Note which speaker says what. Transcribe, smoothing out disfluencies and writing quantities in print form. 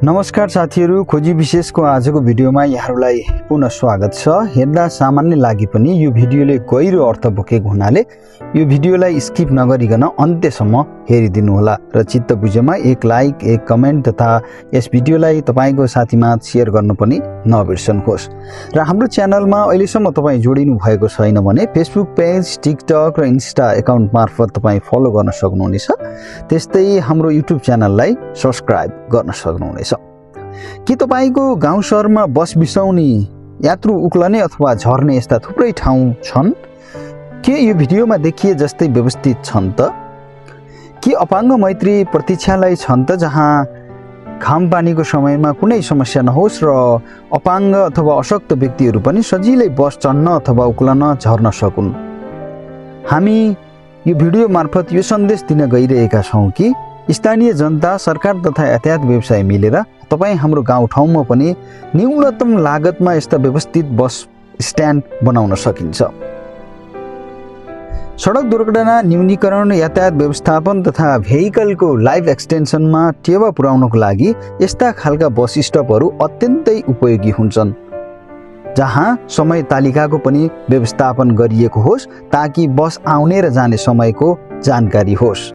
Speaker 1: नमस्कार साथीहरू, खोजी विशेषको आजको भिडियोमा यहाँहरूलाई पुनः स्वागत छ। हेर्दा सामान्य लागि पनि यो भिडियोले गहिरो अर्थ बोकेको हुनाले यो भिडियोलाई स्किप नगरिकन अन्त्यसम्म हेरिदिनु होला र चित्त बुझेमा एक लाइक, एक कमेन्ट तथा यस भिडियोलाई तपाईको साथीमा सेयर गर्न पनि नबिर्सनुहोस्। र हाम्रो च्यानलमा अहिलेसम्म तपाई जोडिनु भएको छैन भने फेसबुक पेज, टिकटक र इन्स्टा एकाउन्ट मार्फत तपाई फलो गर्न सक्नुहुनेछ। त्यस्तै हाम्रो युट्युब च्यानललाई सब्स्क्राइब गर्न सक्नुहुनेछ। के तपाईको गाउँ शहरमा बस बिसाउने, यात्रु उक्लने अथवा झर्ने यस्ता थुप्रै ठाउँ छन्? के यो भिडियोमा देखिए जस्तै व्यवस्थित छन् त? के अपाङ्ग मैत्री प्रतीक्षालय छन् त जहाँ घाम पानीको समयमा कुनै समस्या नहोस् र अपाङ्ग अथवा अशक्त व्यक्तिहरू पनि सजिलै बस चढ्न अथवा उक्लन झर्न सकुन्? हामी यो भिडियो मार्फत यो सन्देश दिन गइरहेका छौँ कि स्थानीय जनता, सरकार तथा यातायात व्यवसाय मिलेर तपाई हाम्रो गाउँठाउँमा पनि न्यूनतम लागतमा यस्ता व्यवस्थित बस स्ट्यान्ड बनाउन सकिन्छ। सडक दुर्घटना न्यूनीकरण, यातायात व्यवस्थापन तथा भेहिकलको लाइफ एक्सटेन्सनमा टेवा पुर्याउनको लागि यस्ता खालका बस स्टपहरू अत्यन्तै उपयोगी हुन्छन्, जहाँ समय तालिकाको पनि व्यवस्थापन गरिएको होस् ताकि बस आउने र जाने समयको जानकारी होस्।